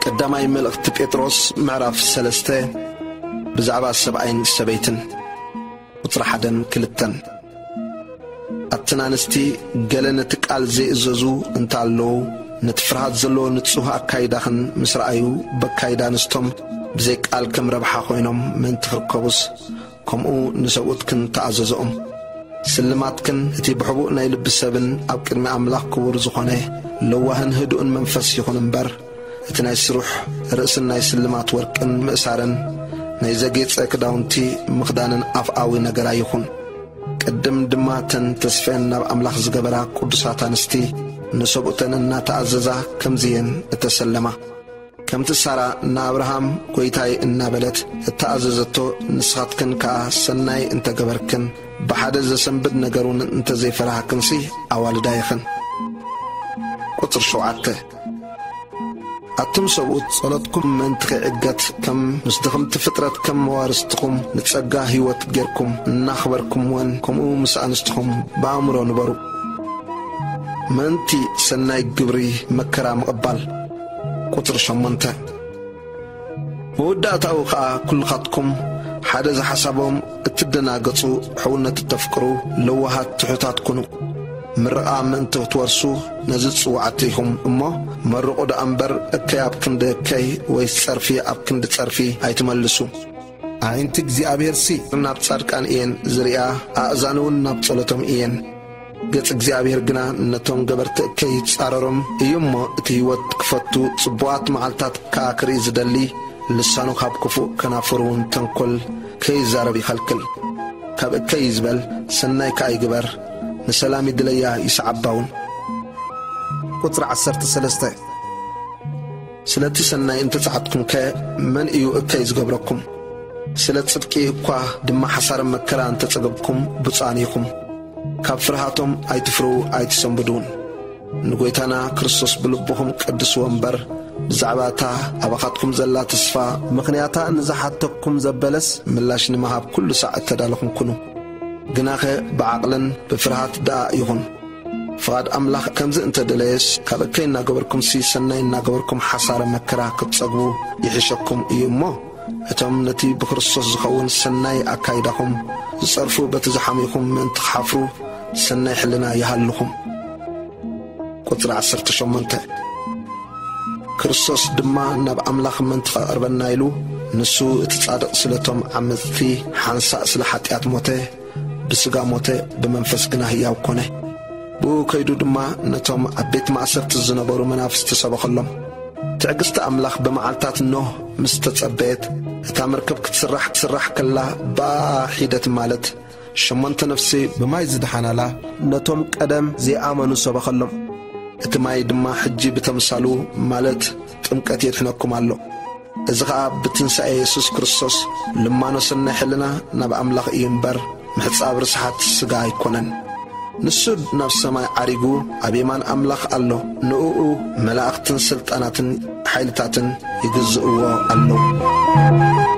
ቀዳማይ መልእኽቲ ጴጥሮስ ምዕራፍ ሰለስተ፣ ብዛዕባ ሰብኣይን ሰበይትን። ቁጽሪ ሓደን ክልተን። ኣተን ኣንስቲ ገለ ነቲ ቃል ዘይእዘዙ እንተ ኣለዉ፣ ነቲ ፍርሃት ዘለዎ ንጹህ ኣካይዳኽን ምስ ረኣዩ፣ በካይዳ ኣንስቶም ብዘይ ቃል ከም ረብሓ ኮይኖም ምእንቲ ክርከቡስ፣ ከምኡ ንሰብኡትክን ተኣዘዝኦም። ስልማትክን እቲ ብሕቡእ ናይ ልቢ ሰብን ኣብ ቅድሚ ኣምላኽ ክቡር ዝኾነ ለዋህን ህዱእን መንፈስ ይኹን እምበር፣ እቲ ናይ ስሩሕ ርእስን ናይ ስልማት ወርቅን ምእሳርን ናይ ዘጌጸ ክዳውንቲ ምኽዳንን ኣፍኣዊ ነገር ኣይኹን። ቅድም ድማ እተን ተስፈን ናብ ኣምላኽ ዝገበራ ቅዱሳት ኣንስቲ ንሰብኡተን እናተኣዘዛ ከምዚ እየን እተሰለማ። ከምቲ ሳራ ንኣብርሃም "ጐይታይ" እናበለት እተኣዘዘቶ፣ ንስኻትክን ከኣ ሰናይ እንተገበርክን፣ ብሓደ ዘሰንብድ ነገር እውን እንተዘይፈራህክንሲ ኣዋልዳ ኢኽን። ቁጽሪ ሸውዓተ። ኣቱም ሰብኡት፣ ጸሎትኩም ምእንቲ ከይዕገት፣ ከም ምስ ድኽምቲ ፍጥረት ከም መዋርስትኹም ንጸጋ ህይወት ጌርኩም እናኽበርኩምወን፣ ከምኡ ምስ ኣንስትኹም ብኣእምሮ ንበሩ። ምእንቲ ሰናይ ግብሪ መከራ ምቕባል። ቁጽሪ ሸሞንተ። መወዳእታኡ ኸኣ ኩልኻትኩም ሓደ ዝሓሳቦም እትደናገጹ፣ ሕውነት እተፍቅሩ፣ ለዋሃት ትሑታት ኩኑ። ምርቓ ምእንቲ ክትወርሱ ነዚ ዝጽውዓቱ ኢኹም እሞ፣ መርቑ ደኣ እምበር፣ እከይ ኣብ ክንዲ እከይ ወይስ ጸርፊ ኣብ ክንዲ ጸርፊ ኣይትመልሱ። ኣዒንቲ እግዚኣብሄርሲ ናብ ጻድቃን እየን ዝርእያ፣ ኣእዛኑ እውን ናብ ጸሎቶም እየን። ገጽ እግዚኣብሄር ግና ነቶም ገበርቲ እከይ ይጻረሮም እዩ እሞ፣ እቲ ህይወት ክፈቱ ጽቡቓት መዓልታት ከኣ ክርኢ ዝደሊ፣ ልሳኑ ካብ ክፉእ ከናፍሩ እውን ተንኮል ከይዛረብ ይኸልክል። ካብ እከይ እዩ ዝበል፣ ሰናይ ከኣ ይግበር፣ ንሰላም ይድለያ ይስዓባ እውን። ቁጽሪ ዓሰርተ ሰለስተ። ስለቲ ሰናይ እንተ ጸዓትኩምከ መን እዩ እከይ ዝገብረኩም? ስለ ጽድቂ እኳ ድማ ሓሳረ መከራ እንተ ጸገብኩም ብፁዓን ኢኹም። ካብ ፍርሃቶም ኣይትፍርሁ ኣይትሰንብዱውን። ንጐይታና ክርስቶስ ብልብኹም ቀድስዎ እምበር፣ ብዛዕባ እታ ኣባኻትኩም ዘላ ተስፋ ምኽንያታ ንዝሓተኩም ዘበለስ ምላሽ ንምሃብ ኩሉ ሳዕ እተዳለኹም ኩኑ። ግናኸ ብዓቕልን ብፍርሃት ደኣ ይኹን። ፍቓድ ኣምላኽ ከምዚ እንተ ደለየስ፣ ካብ እከይ እናገበርኩምሲ ሰናይ እናገበርኩም ሓሳረ መከራ ክትጸግቡ ይሕሸኩም እዩ እሞ፣ እቶም ነቲ ብክርስቶስ ዝኸውን ሰናይ ኣካይዳኹም ዝጸርፉ በቲ ዝሓመይኹም ምእንቲ ክሓፍሩ ሰናይ ሕልና ይሃልኹም። ቁጽሪ ዓሰርተ ሸሞንተ። ክርስቶስ ድማ ናብ ኣምላኽ ምእንቲ ከቕርበና ኢሉ፣ ንሱ እቲ ጻድቕ ስለቶም ዓመጽቲ ሓንሳእ ስለ ሓጢኣት ሞተ፣ ብስጋ ሞተ፣ ብመንፈስ ግና ህያው ኮነ። ብኡ ከይዱ ድማ ነቶም ኣብ ቤት ማእሰርቲ ዝነበሩ መናፍስቲ ሰበኸሎም። ትዕግስቲ ኣምላኽ ብመዓልታት ኖህ ምስ ተጸበየት፣ እታ መርከብ ክትስራሕ ክትስራሕ ከላ፣ ብኣ ሒደት ማለት ሸሞንተ ነፍሲ ብማይ ዝደሓናላ ነቶም ቀደም ዘይኣመኑ ሰበኸሎም። እቲ ማይ ድማ ሕጂ ብተምሳሉ ማለት ጥምቀት የድሕነኩም ኣሎ። እዚ ኸኣ ብትንሳኤ የሱስ ክርስቶስ ልማኖ ሰናይ ሕልና ናብ ኣምላኽ እዩ እምበር፣ ምሕጻብ ርስሓት ስጋ ኣይኮነን። ንሱ ናብ ሰማይ ዓሪጉ ኣብ የማን ኣምላኽ ኣሎ። ንእኡ መላእኽትን ስልጣናትን ሓይልታትን ይግዝእዎ ኣለዉ።